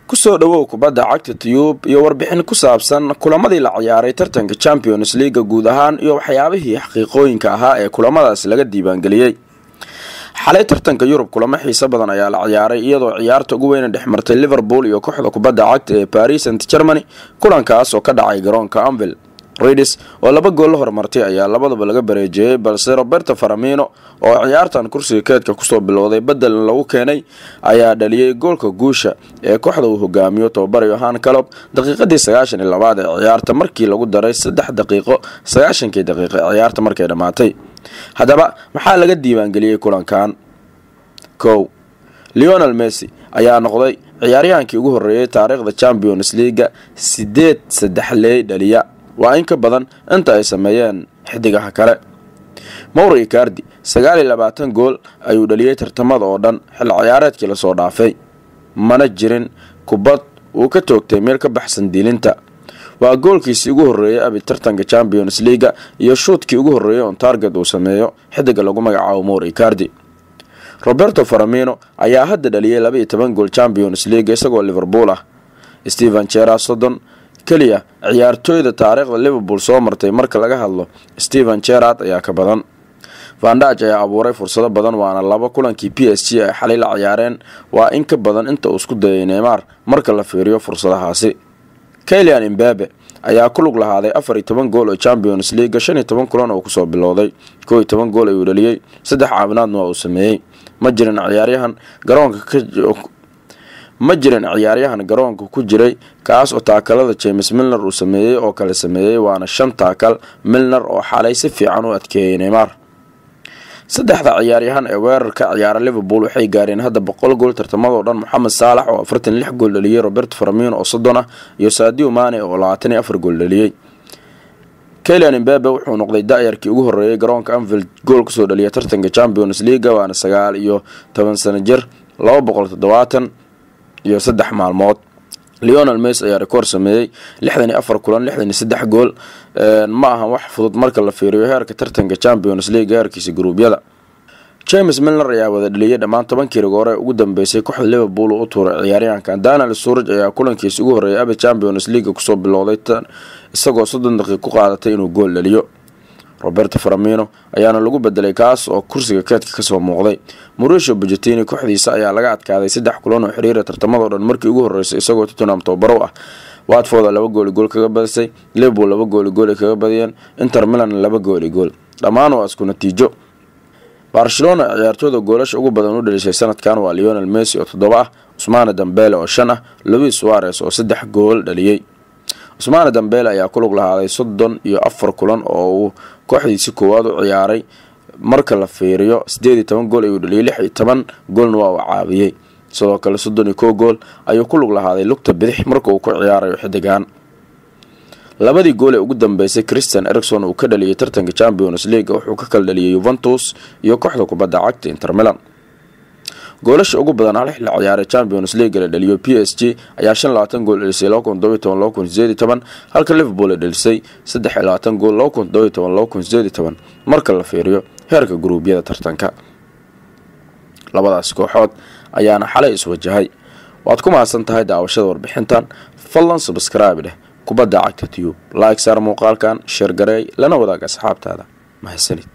Kusoo dhawow Kubadda Cagta Tube iyo warbixin ku saabsan kulamadii la ciyaaray tartanka Champions League guud ahaan iyo waxyaabihii xaqiiqooyinka ahaa ee kulamadaas laga diiwaangeliyey. Xalay tartanka Yurub kulamo xiiso badan ayaa la ciyaaray, iyadoo ciyaarta ugu weyna dhex martay Liverpool iyo kooxda kubadda cagta ee Paris Saint Germany, kulankaas oo ka dhacay garoonka Anfield. Reds oo 2 gool la hormartay ayaa labadaba laga bareejeeyey, balse Roberto Firmino oo ciyaartan kursiga keedka kusoo bilowday bedelna lagu keenay ayaa dhaliyey goolka guusha ee kooxda uu hogaamiyo tababar Yohan Klopp daqiiqadii 92aad ee ciyaarta, markii lagu daray 3 daqiiqo 90kii daqiiqo ee ciyaarta markay dhammaatay. Haddaba maxaa laga diiwaangeliyey kulankan? 1, Lionel Messi ayaa noqday ciyaaryahankii ugu horreeyey taariikhda Champions League 8 saddexley dhaliya, waa in ka badan inta ay sameeyeen xidigaha kale. Mauro Icardi 29 gool ayuu dhaliyey tartamada oo dhan xil ciyaareedkii lasoo dhaafay, mana jirin kubad uu ka toogtay meel ka baxsan diilinta. Waa goolkiisii ugu horreeyey abi tartanka Champions League iyo shuudkii ugu horreeyey on target uu sameeyo xidiga lagu magacaabo Mauro Icardi. Roberto Firmino ayaa hadda dhaliyey 12 gool Champions League isagoo Liverpool ah. Steven Gerrard 30 keliya. Ciyaartooyda taariikhda Liverpool soo martay marka laga hadlo, Steven Gerrard ayaa ka badan. Van Dijk ayaa abuuray fursado badan, waana 2 kulankii PSG ay xalay la ciyaareen, waa in ka badan inta uu isku dayay Neymar marka la fiiriyo fursadahaasi. Kylian Mbappe ayaa ku lug lahaaday 14 gool oo Champions League 15 kulan oo kusoo bilowday. 11 gool ayuu dhaliyey, 3 caawinaadna waa uu sameeyey. Ma jirin ciyaaryahan garoonka ku jiray kaas oo taakalada James Milner uu sameeyey oo kale sameeyey, waana 5 taakal Milner oo xalay si fiican u adkeeyey Neymar. Saddexda ciyaaryahan ee weerarka ciyaara Liverpool waxay gaareen hadda 100 gool tartamadoo dhan: Moxamed Saalax oo 46 gool dhaliyey, Roberto Firmino oo 30 ah iyo Sadio Mane oo 24 gool dhaliyey. Kylian Mbappe wuxuu noqday da'yarkii ugu horreeyay garoonka Anfield gool kusoo dhaliya tartanka Champions League, waana 19 sano jir, 273 maalmood. Lionel Messi ayaa rikoor sameeyey, 64 kulan, 63 gool. Ma ahan wax fudud marka la fiiriyo heerka tartanka Champions League, heerkiisa guruubyada. James Milner ayaa wada dhaliyey dhammaan 10kii rigoore ugu dambeysay kooxda Liverpool uu u tuuray ciyaaryahankan. Daniel Sturridge ayaa kulankiisa ugu horreeyay aba Champions League kusoo bilowday isagoo 30 daqiiq ku qaadatay inuu gool dhaliyo. Roberto Firmino ayaana lagu bedelay, kaas oo kursiga keedka kasoo muuqday. Mauricio Pochettino kooxdiisa ayaa laga adkaaday 3 kulan oo xiriira tartamadoo dhan markii ugu horreysay isagoo Tottenham tababaro ah. Watford 2 gooli gool kaga badisay, Liverpool 2 gooli gool ay kaga badiyeen, Inter Milan 2 gooli gool, dhammaan waa isku natiijo. Barcelona ciyaartooyda goolasha ugu badan u dhalisay sanadkan waa Lionel Messi oo 7 ah, Ousmane Dembele oo 5 ah, Luis Suarez oo 3 gool dhaliyey. Ousmane Dembele ayaa ku lug lahaaday 34 kulan oo uu kooxdiisi koowaad u ciyaaray. Marka la fiiriyo, 18 gool ayuu dhaliyey, 16 goolna waa uu caawiyey. Sidoo kale 31 gool ayuu ku lug lahaaday lugta bidix marka uu ku ciyaarayo xidigan. Labadii gool ee ugu dambeysay Christian Eriksen uu ka dhaliyay tartanka Champions League wuxuu ka kala dhaliyay Juventus iyo kooxda kubadda cagta Inter Milan. Goolasha ugu badan hal xilli ciyaaray Champions League la dhaliyo, PSG ayaa 25 gool dhalisay 2017, 2018, halka Liverpool ay dhalisay 23 gool 2017, 2018 marka la fiiriyo heerka guruubyada tartanka. Labadaas kooxood ayaana xalay iswajahay. Waad ku mahadsan tahay daawashada warbixintan. Fadlan subscribe dheh Kubadda Cagta Tube, like saar muuqaalkan, share gareey, lana wadaag asxaabtaada. Mahadsanid.